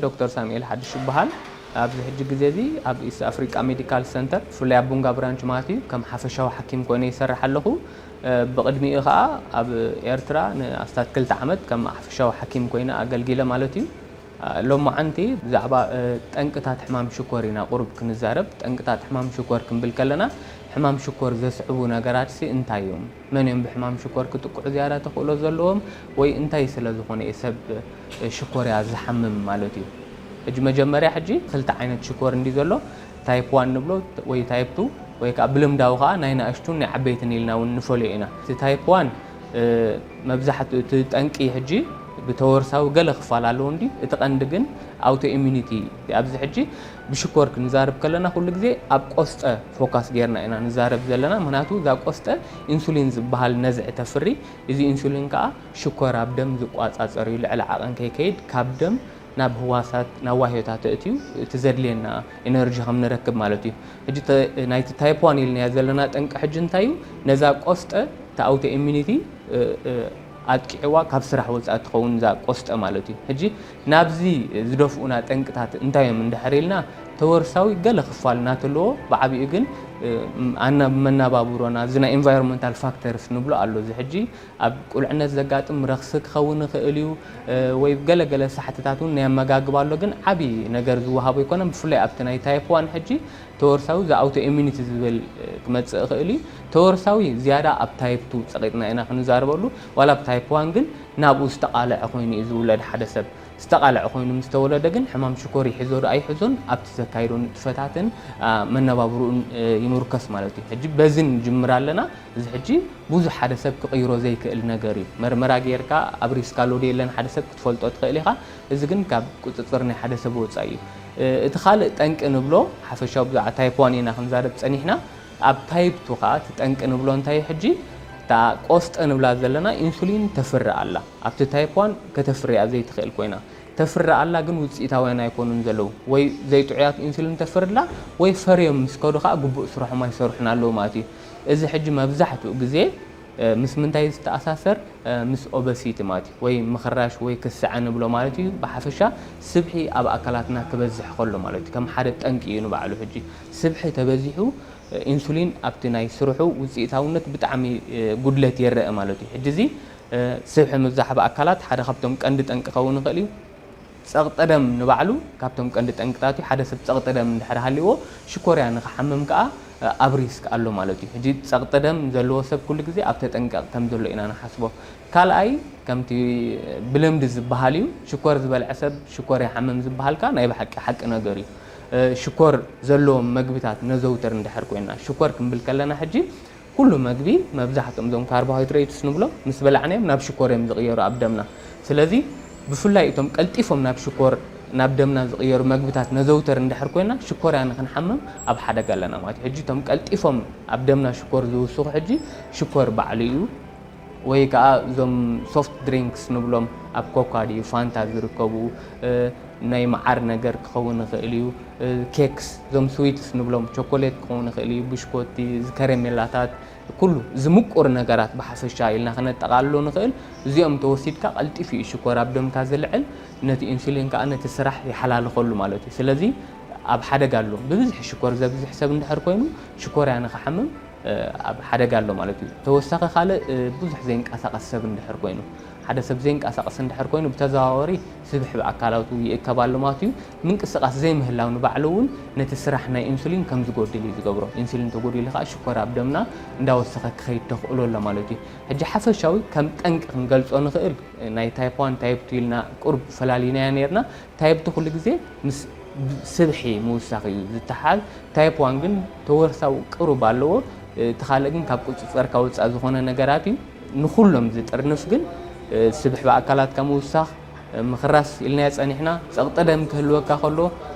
ዶክተር ሳሙኤል ሓድሽ ይበሃል። ኣብዚ ሕጂ ግዜ እዚ ኣብ ኢስት ኣፍሪቃ ሜዲካል ሰንተር፣ ብፍላይ ኣብ ቡንጋ ብራንች ማለት እዩ፣ ከም ሓፈሻዊ ሓኪም ኮይነ ይሰርሕ ኣለኹ። እ፣ ብቕድሚኡ ኸኣ ኣብ ኤርትራ ንኣስታት ክልተ ዓመት ከም ሓፈሻዊ ሓኪም ኮይነ ኣገልጊለ ማለት እዩ። እ፣ ሎማዓንቲ ብዛዕባ፣ እ፣ ጠንቅታት ሕማም ሽኮር ኢና ቁሩብ ክንዛረብ። ጠንቅታት ሕማም ሽኮር ክንብል ከለና፣ ሕማም ሽኮር ዘስዕቡ ነገራትሲ እንታይ እዮም? መን እዮም ብሕማም ሽኮር ክጥቅዑ ዝያዳ ተኽእሎ ዘለዎም? ወይ እንታይ ስለ ዝኾነ እዩ ሰብ ሽኮርያ ዝሓምም ማለት እዩ? ሕጂ መጀመርያ ሕጂ ክልተ ዓይነት ሽኮር እንዲ ዘሎ፣ ታይፕ ዋን ንብሎ ወይ ታይፕ ቱ፣ ወይ ከዓ ብልምዳዊ ከዓ ናይ ንኣሽቱን ናይ ዓበይትን ኢልና እውን ንፈልዮ ኢና። እቲ ታይፕ ዋን፣ እ፣ መብዛሕትኡ እቲ ጠንቂ ሕጂ ብተወርሳዊ ገለ ክፋል ኣለዎ እንዲ፣ እቲ ቀንዲ ግን ኣውቶ ኢሚኒቲ። ኣብዚ ሕጂ ብሽኮር ክንዛረብ ከለና ኩሉ ግዜ ኣብ ቆስጠ ፎካስ ጌርና ኢና ንዛረብ ዘለና። ምኽንያቱ እዛ ቆስጠ ኢንሱሊን ዝበሃል ነዝዒ ተፍሪ፣ እዚ ኢንሱሊን ከዓ ሽኮር ኣብ ደም ዝቋጻጸር እዩ። ልዕሊ ዓቐን ከይከይድ ካብ ደም ናብ ህዋሳት፣ ናብ ዋህዮታት ተእትዩ እቲ ዘድልየና ኤነርጂ ከም ንረክብ ማለት እዩ። ሕጂ ተ-፣ ናይቲ ታይፕ ዋን ኢልናዮ ዘለና ጠንቂ ሕጂ እንታይ እዩ? ነዛ ቆስጠ፣ እቲ ኣውቶ ኢሚኒቲ፣ እ፣ እ፣ ኣጥቂዕዋ ካብ ስራሕ ወጻኢ ትኸውን እዛ ቆስጠ ማለት እዩ። ሕጂ ናብዚ ዝደፍኡና ጠንቅታት እንታይ እዮም እንድሕር ኢልና፣ ተወርሳዊ ገለ ክፋል እናተለዎ፣ ብዓቢኡ ግን፣ እ፣ ኣና-፣ መናባብሮና፣ እዚ ናይ ኢንቫይሮንመንታል ፋክተርስ ንብሎ ኣሎ። እዚ ሕጂ ኣብ ቁልዕነት ዘጋጥም ረኽሲ ክኸውን ይኽእል እዩ፣ እ፣ ወይ ገለገለ ሳሕትታት እውን ናይ ኣመጋግባ ኣሎ። ግን ዓቢ ነገር ዝወሃቦ ኣይኮነን። ብፍላይ ኣብቲ ናይ ታይፕ ዋን ሕጂ ተወርሳዊ እዚ ኣውቶ ኢሚኒቲ ዝብል፣ እ፣ ክመጽእ ይኽእል እዩ። ተወርሳዊ ዝያዳ ኣብ ታይፕ ቱ ጸቒጥና ኢና ክንዛረበሉ። ዋላ ኣብ ታይፕ ዋን ግን ናብኡ ዝተቓልዐ ኮይኑ እዩ ዝውለድ ሓደ ሰብ። ዝተቓልዐ ኮይኑ ምስ ተወለደ ግን ሕማም ሽኮር ይሕዞ ዶ ኣይሕዞን ኣብቲ ዘካይዶ ንጥፈታትን፣ አ፣ መነባብርኡን፣ እ፣ ይምርከስ ማለት እዩ። ሕጂ በዚ ንጅምር ኣለና። እዚ ሕጂ ብዙሕ ሓደ ሰብ ክቕይሮ ዘይክእል ነገር እዩ። መርመራ ጌርካ ኣብ ሪስክ ኣሎ ዶ የለን ሓደ ሰብ ክትፈልጦ ትኽእል ኢኻ። እዚ ግን ካብ ቁጽጽር ናይ ሓደ ሰብ ወጻኢ እዩ። እ፣ እቲ ካልእ ጠንቂ ንብሎ፣ ሓፈሻዊ ብዛዕባ ታይፕ ዋን ኢና ክንዛረብ ጸኒሕና። ኣብ ታይፕ ቱ ኸኣ እቲ ጠንቂ ንብሎ እንታይ እዩ? ሕጂ እታ ቆስጠ ንብላ ዘለና ኢንሱሊን ተፍሪ ኣላ። ኣብቲ ታይፕ ዋን ከተፍርያ ዘይትኽእል ኮይና። ተፍሪ ኣላ፣ ግን ውጽኢታውያን ኣይኮኑን ዘለዉ። ወይ ዘይጥዑያት ኢንሱሊን ተፍሪ ኣላ፣ ወይ ፈርዮም ምስ ከዱ ኸኣ ግቡእ ስርሖም ኣይሰርሑን ኣለዉ ማለት እዩ። እዚ ሕጂ መብዛሕትኡ ግዜ፣ እ፣ ምስ ምንታይ ዝተኣሳሰር? እ፣ ምስ ኦበሲቲ ማለት እዩ። ወይ ምኽራሽ ወይ ክስዐ ንብሎ ማለት እዩ። ብሓፈሻ ስብሒ ኣብ ኣካላትና ክበዝሕ ከሎ ማለት እዩ። ከም ሓደ ጠንቂ እዩ ንባዕሉ። ሕጂ ስብሒ ተበዚሑ፣ እ፣ ኢንሱሊን ኣብቲ ናይ ስርሑ ውጽኢታውነት ብጣዕሚ፣ እ፣ ጉድለት የረአ ማለት እዩ። ሕጂ እዚ፣ እ፣ ስብሒ ምብዛሕ ኣብ ኣካላት ሓደ ካብቶም ቀንዲ ጠንቂ ክኸውን ይኽእል እዩ። ጸቕጢ ደም ንባዕሉ ካብቶም ቀንዲ ጠንቅታት እዩ። ሓደ ሰብ ጸቕጢ ደም እንድሕር ሃልይዎ ሽኮርያ ንኽሓምም ከኣ፣ እ፣ ኣብ ሪስክ ኣሎ ማለት እዩ። ሕጂ ጸቕጢ ደም ዘለዎ ሰብ ኩሉ ግዜ ኣብ ተጠንቀቕ ከም ዘሎ ኢና ንሓስቦ። ካልኣይ ከምቲ ብልምዲ ዝበሃል እዩ፣ ሽኮር ዝበልዐ ሰብ ሽኮር ይሓምም ዝበሃል ከኣ ናይ ብሓቂ ሓቂ ነገር እዩ። እ፣ ሽኮር ዘለዎም መግብታት ነዘውትር እንድሕር ኮይንና፣ ሽኮር ክንብል ከለና ሕጂ ኩሉ መግቢ መብዛሕትኦም እዞም ካርቦሃይድሬትስ ንብሎም ምስ በላዕናዮም ናብ ሽኮር እዮም ዝቕየሩ ኣብ ደምና። ስለዚ ብፍላይ እቶም ቀልጢፎም ናብ ሽኮር፣ ናብ ደምና ዝቕየሩ መግብታት ነዘውተር እንድሕር ኮይና ሽኮርያ ንክንሓምም ኣብ ሓደጋ ኣለና ማለት እዩ። ሕጂ እቶም ቀልጢፎም ኣብ ደምና ሽኮር ዝውስኹ ሕጂ ሽኮር ባዕሉ እዩ። ወይ ከዓ እዞም ሶፍት ድሪንክስ ንብሎም ኣብ ኮካ ድዩ ፋንታ ዝርከቡ፣ እ፣ ናይ መዓር ነገር ክኸውን ይኽእል እዩ። እ፣ ኬክስ፣ እዞም ስዊትስ ንብሎም ቸኮሌት ክኸውን ይኽእል እዩ። ብሽኮቲ፣ እዚ ከረሜላታት፣ ኩሉ እዚ ምቁር ነገራት ብሓፈሻ ኢልና ክነጠቓልሎ ንኽእል። እዚኦም ተወሲድካ ቀልጢፉ እዩ ሽኮር ኣብ ደምካ ዝልዕል። ነቲ ኢንሱሊን ከዓ ነቲ ስራሕ ይሓላልኸሉ ማለት እዩ። ስለዚ ኣብ ሓደጋ ኣሎ። ብብዝሒ ሽኮር ዘብዝሕ ሰብ እንድሕር ኮይኑ ሽኮርያ ንኽሓምም፣ እ፣ ኣብ ሓደጋ ኣሎ ማለት እዩ። ተወሳኺ ካልእ፣ እ፣ ብዙሕ ዘይንቀሳቐስ ሰብ እንድሕር ኮይኑ፣ ሓደ ሰብ ዘይንቀሳቐስ እንድሕር ኮይኑ ብተዘዋዋሪ ስብሒ ብኣካላቱ ይእከብ ኣሎ ማለት እዩ። ምንቅስቓስ ዘይምህላው ንባዕሉ እውን ነቲ ስራሕ ናይ ኢንሱሊን ከም ዝጎድል እዩ ዝገብሮ። ኢንሱሊን ተጎዲሉ ከዓ ሽኮር ኣብ ደምና እንዳወሰኸ ክኸይድ ተኽእሎ ኣሎ ማለት እዩ። ሕጂ ሓፈሻዊ ከም ጠንቂ ክንገልጾ ንኽእል፣ ናይ ታይፕ ዋን ታይፕ ቱ ኢልና ቁሩብ ፈላሊናያ ነይርና። ታይፕ ቱ ኩሉ ግዜ ምስ ስብሒ ምውሳኽ እዩ ዝተሓዝ። ታይፕ ዋን ግን ተወርሳዊ ቅሩብ ኣለዎ። እቲ ካልእ ግን ካብ ቁጽጽርካ ወጻኢ ዝኾነ ነገራት እዩ። ንኹሎም ዝጥርንፍ ግን፣ እ፣ ስብሒ ብኣካላትካ ምውሳኽ፣ እ፣ ምኽራስ ኢልናዮ ጸኒሕና። ጸቕጢ ደም ክህልወካ ከሎ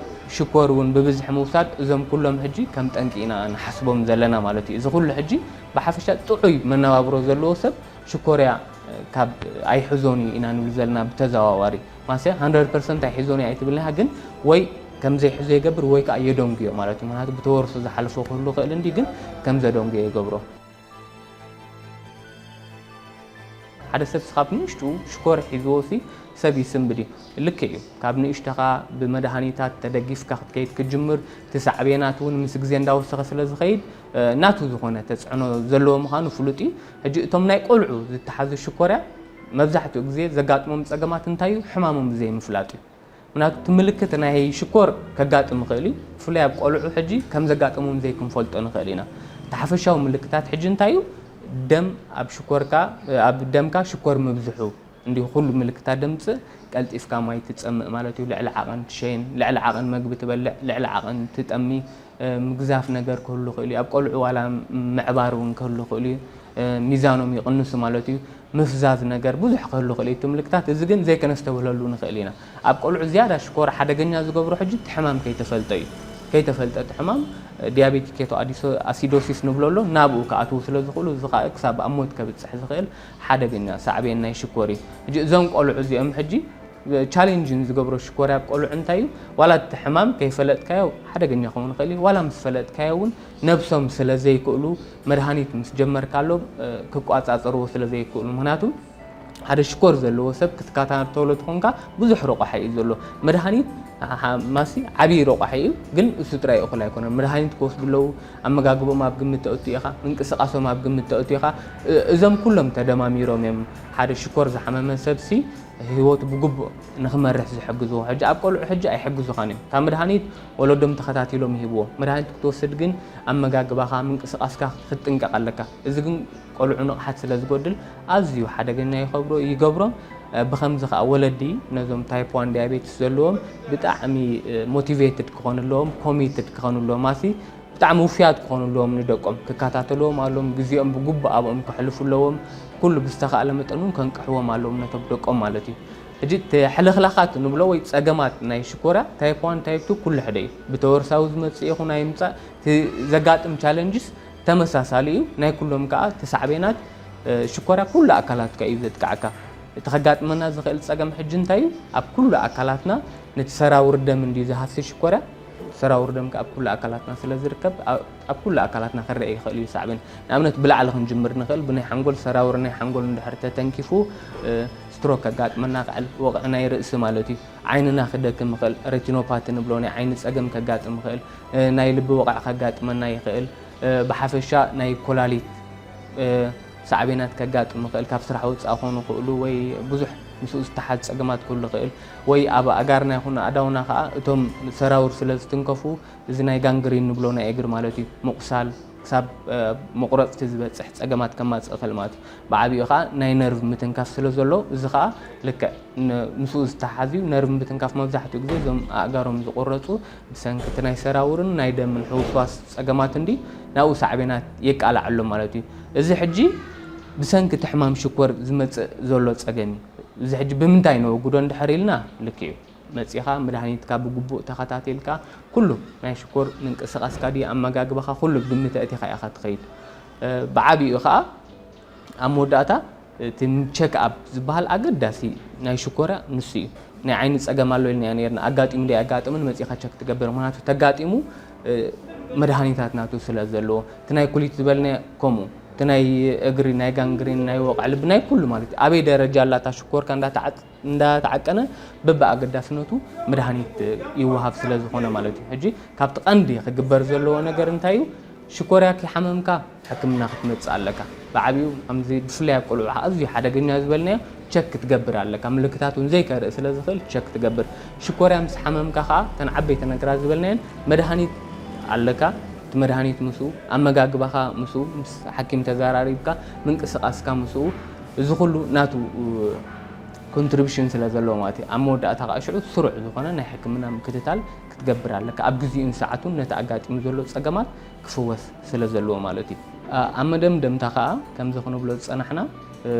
ሽኮር እውን ብብዝሒ ምውሳድ፣ እዞም ኩሎም ሕጂ ከም ጠንቂ ኢና ንሓስቦም ዘለና ማለት እዩ። እዚ ኩሉ ሕጂ ብሓፈሻ ጥዑይ መነባብሮ ዘለዎ ሰብ ሽኮርያ፣ እ፣ ካብ ኣይሕዞን እዩ ኢና ንብል ዘለና ብተዘዋዋሪ። ማሰ ሃንድረድ ፐርሰንት ኣይሕዞን እዩ ኣይትብልና፣ ግን ወይ ከም ዘይሕዞ ይገብር ወይ ከዓ የደንጉዮ ማለት እዩ። ምኽንያቱ ብተወርሶ ዝሓለፎ ክህሉ ክእል እንዲ፣ ግን ከም ዘደንጉዮ ይገብሮ። ሓደ ሰብ ስኻብ ንእሽቱ ሽኮር ሒዝዎ ሲ ሰብ ይስንብድ እዩ። ልክዕ እዩ። ካብ ንእሽተኻ ብመድሃኒታት ተደጊፍካ ክትከይድ ክትጅምር፣ እቲ ሳዕቤናት እውን ምስ ግዜ እንዳወሰኸ ስለ ዝኸይድ፣ እ፣ ናቱ ዝኾነ ተጽዕኖ ዘለዎ ምዃኑ ፍሉጥ እዩ። ሕጂ እቶም ናይ ቆልዑ ዝተሓዙ ሽኮርያ መብዛሕትኡ ግዜ ዘጋጥሞም ጸገማት እንታይ እዩ? ሕማሞም ብዘይምፍላጥ እዩ። ምክንያቱ እቲ ምልክት ናይ ሽኮር ከጋጥም ይኽእል እዩ። ብፍላይ ኣብ ቆልዑ ሕጂ ከም ዘጋጥሞም ዘይክንፈልጦ ንኽእል ኢና። እቲ ሓፈሻዊ ምልክታት ሕጂ እንታይ እዩ? ደም ኣብ ሽኮርካ፣ ኣብ ደምካ ሽኮር ምብዝሑ። እንዲሁ ኩሉ ምልክታት ደምጽእ ቀልጢፍካ ማይ ትጸምእ ማለት እዩ። ልዕሊ ዓቐን ትሸይን፣ ልዕሊ ዓቐን መግቢ ትበልዕ፣ ልዕሊ ዓቐን ትጠሚ፣ እ፣ ምግዛፍ ነገር ክህሉ ይኽእል እዩ። ኣብ ቆልዑ ዋላ ምዕባር እውን ክህሉ ይኽእል እዩ። እ፣ ሚዛኖም ይቕንሱ ማለት እዩ። ምፍዛዝ ነገር ብዙሕ ክህሉ ይኽእል እዩ። እቲ ምልክታት እዚ ግን ዘይከነስተብህለሉ ንኽእል ኢና። ኣብ ቆልዑ ዝያዳ ሽኮር ሓደገኛ ዝገብሮ ሕጂ እቲ ሕማም ከይተፈልጠ እዩ። ከይተፈልጠ እቲ ሕማም፣ እ፣ ዲያቤቲክ ኬቶ ኣዲሶ-፣ ኣሲዶሲስ ንብሎ ኣሎ፣ ናብኡ ክኣትዉ ስለ ዝኽእሉ፣ እዚ ኸኣ ክሳብ ኣብ ሞት ከብጽሕ ዝኽእል ሓደገኛ ሳዕቤን ናይ ሽኮር እዩ። ሕጂ እዞም ቆልዑ እዚኦም ሕጂ ቻሌንጅን ዝገብሮ ሽኮር ኣብ ቆልዑ እንታይ እዩ? ዋላ እቲ ሕማም ከይፈለጥካዮ ሓደገኛ ክኸውን ይኽእል እዩ። ዋላ ምስ ፈለጥካዮ እውን ነብሶም ስለ ዘይክእሉ፣ መድሃኒት ምስ ጀመርካሎም፣ እ፣ ክቋጻጸርዎ ስለ ዘይክእሉ። ምኽንያቱ ሓደ ሽኮር ዘለዎ ሰብ ክትከታተሎ ተኾንካ ብዙሕ ረቋሒ እዩ ዘሎ። መድሃኒት ሓ-፣ ማሲ ዓብዪ ረቋሒ እዩ፣ ግን እሱ ጥራይ እኹል ኣይኮነን። መድሃኒት ክወስዱ ኣለዉ፣ ኣመጋግቦም ኣብ ግምት ተእቱ ኢኻ፣ ምንቅስቃሶም ኣብ ግምት ተእቱ ኢኻ። እ-፣ እዞም ኩሎም ተደማሚሮም እዮም ሓደ ሽኮር ዝሓመመ ሰብሲ ህይወቱ ብግቡእ ንኽመርሕ ዝሕግዝዎ። ሕጂ ኣብ ቆልዑ ሕጂ ኣይሕግዙኻን እዮም። ካብ መድሃኒት ወለዶም ተኸታቲሎም ይህብዎ። መድሃኒት ክትወስድ ግን ኣመጋግባኻ፣ ምንቅስቃስካ ክትጥንቀቕ ኣለካ። እዚ ግን ቆልዑ ንቕሓት ስለ ዝጎድል ኣዝዩ ሓደገኛ ይኸብሮ-፣ ይገብሮም። እ፣ ብኸምዚ ኸኣ ወለዲ ነዞም ታይፕ ዋን ዲያቤትስ ዘለዎም ብጣዕሚ፣ እ፣ ሞቲቬትድ ክኾኑ ኣለዎም፣ ኮሚትድ ክኾኑ ኣለዎም። ኣሲ ብጣዕሚ ውፍያት ክኾኑ ኣለዎም ንደቆም። ክከታተልዎም ኣለዎም፣ ግዜኦም ብግቡእ ኣብኦም ከሕልፉ ኣለዎም። ኩሉ ብዝተኻእለ መጠን እውን ከንቅሕዎም ኣለዎም ነቶም ደቆም ማለት እዩ። ሕጂ እቲ ሕልኽላኻት ንብሎ ወይ ጸገማት ናይ ሽኮርያ ታይፕ ዋን፣ ታይፕ ቱ ኩሉ ሕደ እዩ። ብተወርሳዊ ዝመጽእ ይኹን ኣይምጻእ፣ እቲ ዘጋጥም ቻለንጅስ ተመሳሳሊ እዩ። ናይ ኩሎም ከኣ እቲ ሳዕቤናት፣ እ፣ ሽኮርያ ኩሉ ኣካላትካ እዩ ዘጥቅዓካ። እቲ ከጋጥመና ዝኽእል ጸገም ሕጂ እንታይ እዩ? ኣብ ኩሉ ኣካላትና ነቲ ሰራውር ደም እንድዩ ዝሃሲ ሽኮርያ። ሰራውር ደም ከኣ ኣብ ኩሉ ኣካላትና ስለ ዝርከብ፣ ኣብ፣ ኣብ ኩሉ ኣካላትና ክረአ ይኽእል እዩ ሳዕቤን። ንኣብነት ብላዕሊ ክንጅምር ንኽእል፣ ብናይ ሓንጎል ሰራውር ናይ ሓንጎል እንድሕር ተተንኪፉ፣ እ፣ ስትሮክ ከጋጥመና ይኽእል፣ ወቕዒ ናይ ርእሲ ማለት እዩ። ዓይንና ክደክም ይኽእል፣ ሬቲኖፓቲ ንብሎ ናይ ዓይኒ ጸገም ከጋጥም ይኽእል፣ እ፣ ናይ ልቢ ወቕዒ ከጋጥመና ይኽእል፣ እ፣ ብሓፈሻ ናይ ኮላሊት፣ እ፣ ሳዕቤናት ከጋጥም ይኽእል፣ ካብ ስራሕ ወጻኢ ክኾኑ ይኽእሉ ወይ ብዙሕ ምስኡ ዝተሓዝ ጸገማት ክህሉ ይኽእል፣ ወይ ኣብ ኣእጋርና ይኹን ኣእዳውና ከኣ እቶም ሰራውር ስለ ዝትንከፉ፣ እዚ ናይ ጋንግሪን ንብሎ ናይ እግሪ ማለት እዩ፣ ምቑሳል፣ ክሳብ፣ እ፣ መቑረጽቲ ዝበጽሕ ጸገማት ከማጽእ ይኽእል ማለት እዩ። ብዓቢኡ ከኣ ናይ ነርቭ ምትንካፍ ስለ ዘሎ፣ እዚ ከኣ ልክዕ ን-፣ ምስኡ ዝተሓዝ እዩ። ነርቭ ምትንካፍ መብዛሕትኡ ግዜ እዞም ኣእጋሮም ዝቑረጹ ብሰንኪ እቲ ናይ ሰራውርን ናይ ደምን ሕውስዋስ ጸገማት እንዲ ናብኡ ሳዕቤናት የቃልዓሎም ማለት እዩ። እዚ ሕጂ ብሰንኪ እቲ ሕማም ሽኮር ዝመጽእ ዘሎ ጸገም እዩ። እዚ ሕጂ ብምንታይ ነወግዶ እንድሕር ኢልና ልክዕ እዩ። መጺኻ መድሃኒትካ ብግቡእ ተኸታቲልካ፣ ኩሉ ናይ ሽኮር ምንቅስቓስካ ድዩ፣ ኣመጋግባኻ፣ ኩሉ ብግምት ኣእቲኻ ኢኻ ትኸይድ። እ፣ ብዓቢኡ ኸኣ ኣብ መወዳእታ እቲ ቸክ ኣፕ ዝበሃል ኣገዳሲ ናይ ሽኮርያ ንሱ እዩ። ናይ ዓይኒ ጸገም ኣሎ ኢልናዮ ነይርና። ኣጋጢሙ ድዩ ኣጋጥምን መጺኻ ቸክ ትገብር። ምኽንያቱ ተጋጢሙ፣ እ፣ መድሃኒታት ናቱ ስለ ዘለዎ። እቲ ናይ ኩሊት ዝበልናዮ ከምኡ። እቲ ናይ እግሪ፣ ናይ ጋንግሪን፣ ናይ ወቕዒ ልቢ፣ ናይ ኩሉ ማለት እዩ። ኣበይ ደረጃ ኣላ እታ ሽኮርካ እንዳተዓጥ-፣ እንዳተዓቀነ በብኣገዳስነቱ መድሃኒት ይወሃብ ስለ ዝኾነ ማለት እዩ። ሕጂ ካብቲ ቀንዲ ክግበር ዘለዎ ነገር እንታይ እዩ? ሽኮርያ ከይሓመምካ ሕክምና ክትመጽእ ኣለካ። ብዓቢኡ ከምዚ ብፍላይ ኣብ ቆልዑ ኣዝዩ ሓደገኛ ዝበልናዮ ቸክ ክትገብር ኣለካ። ምልክታት እውን ዘይከርኢ ስለ ዝኽእል ቸክ ትገብር። ሽኮርያ ምስ ሓመምካ ከኣ እተን ዓበይቲ ነገራት ዝበልናየን መድሃኒት ኣለካ። እቲ መድሃኒት ምስኡ፣ ኣመጋግባኻ ምስኡ፣ ምስ ሓኪም ተዘራሪብካ፣ ምንቅስቓስካ ምስኡ፣ እዚ ኩሉ ናቱ ኮንትሪቢሽን ስለ ዘለዎ ማለት እዩ። ኣብ መወዳእታ ከኣ ሽዑ ስሩዕ ዝኾነ ናይ ሕክምና ምክትታል ክትገብር ኣለካ። ኣብ ግዜኡን ሰዓቱን ነቲ ኣጋጢሙ ዘሎ ጸገማት ክፍወስ ስለ ዘለዎ ማለት እዩ። ኣ-፣ ኣብ መደምደምታ ከኣ ከምዚ ክንብሎ ዝጸናሕና፣ እ፣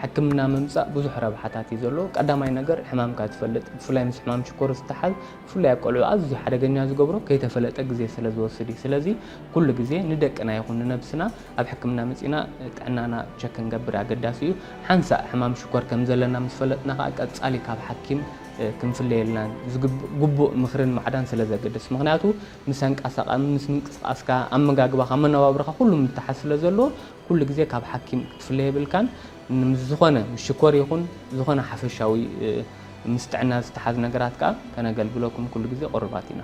ሕክምና ምምጻእ ብዙሕ ረብሓታት እዩ ዘለዎ። ቀዳማይ ነገር ሕማምካ ትፈልጥ፣ ብፍላይ ምስ ሕማም ሽኮር ዝተሓዝ፣ ብፍላይ ኣብ ቆልዑ ኣዝዩ ሓደገኛ ዝገብሮ ከይተፈለጠ ግዜ ስለ ዝወስድ እዩ። ስለዚ ኩሉ ግዜ ንደቅና ይኹን ንነብስና ኣብ ሕክምና መጺና ጥዕናና ቸክ ክንገብር ኣገዳሲ እዩ። ሓንሳእ ሕማም ሽኮር ከም ዘለና ምስ ፈለጥና ከኣ ቀጻሊ ካብ ሓኪም፣ እ፣ ክንፍለ የብልናን። ዝግብ-፣ ግቡእ ምኽርን ማዕዳን ስለ ዘገድስ። ምኽንያቱ ምስ ኣንቀሳቓ-፣ ምስ ምንቅስቓስካ፣ ኣመጋግባኻ፣ መነባብሮኻ ኩሉ ምትሓዝ ስለ ዘለዎ ኩሉ ግዜ ካብ ሓኪም ክትፍለ የብልካን። ምስ ዝኾነ ምስ ሽኮር ይኹን ዝኾነ ሓፈሻዊ ምስ ጥዕና ዝተሓዝ ነገራት ከዓ ከነገልግለኩም ኩሉ ግዜ ቅሩባት ኢና።